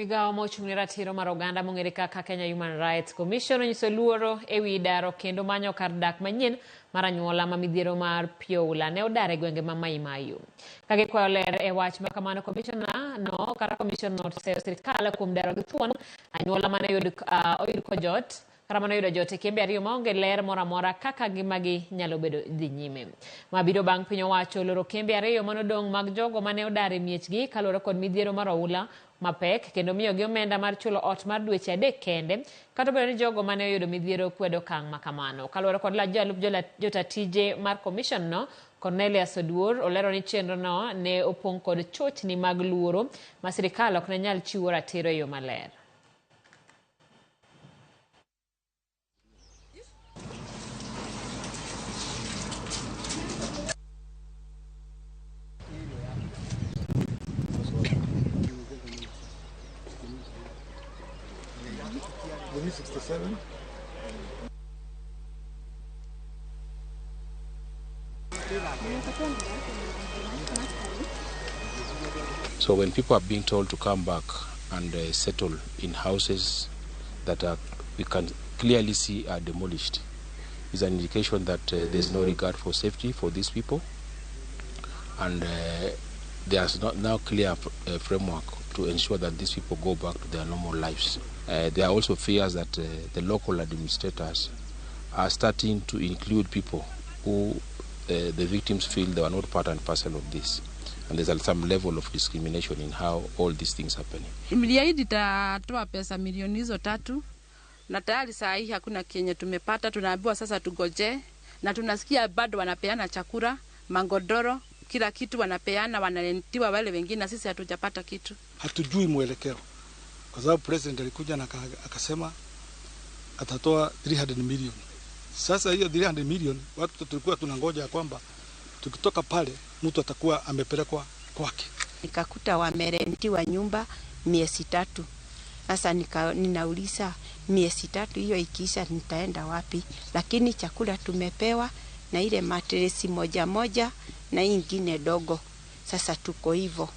Migawo mochung' ne ratiro mar oganda mong'ere kaka Kenya Human Rights Commission onyiso luoro ewi daro kendo manyo kar dak manyien mar anyuola ma midhiero mar pi oula ne odar e gwenge ma Mai Mahiu. Ka gikwayo ler e wach ma kamano, commissioner no kata commission no oseyo sirkal kuom daro gi thuon anyuola mane oyud kojot kata mane oyudo jot e kembe ariyo maonge ler moro amora kaka ngimagi nyalo bedo dhi nyime. Ma biro bang' piny owacho loro kembe ariyo manodong' mag jogo mane odar e miechgi kaluwore kod midhiero mar oula mapek kendo miyogi omenda mar chulo ot mar dweche 3 kende kata obedo ni jogo mane oyudo midhiero kwedo okang' ma kamano. Kaluwore kod jalup jota tije mar commission no, Cornelius Oduor, olero ni chenro no ne opong' kod chochni mag luoro ma sirikal ok ne nyal chiwo ratiro e yo maler. So when people are being told to come back and settle in houses that are, we can clearly see are demolished, is an indication that there's no regard for safety for these people, and there's not now clear framework to ensure that these people go back to their normal lives. There are also fears that the local administrators are starting to include people who the victims feel they are not part and parcel of this. And there's some level of discrimination in how all these things happening. Mliahidi tatoa pesa milioni hizo 3 na tayari saa hii hakuna kenye tumepata. Tunaambiwa sasa tugoje, na tunasikia bado wanapeana chakula, mangodoro, kila kitu wanapeana, wanalentiwa wale wengine, na sisi hatujapata kitu. Hatujui mwelekeo kwa sababu president alikuja na akasema atatoa 300 million. Sasa hiyo 300 million watu tulikuwa tunangoja kwamba tukitoka pale mtu atakuwa amepelekwa kwake. Nikakuta wamerentiwa nyumba miezi 3. Sasa ninauliza miezi 3 hiyo ikiisha nitaenda wapi? Lakini chakula tumepewa na ile matresi moja moja na ingine dogo. Sasa tuko hivyo.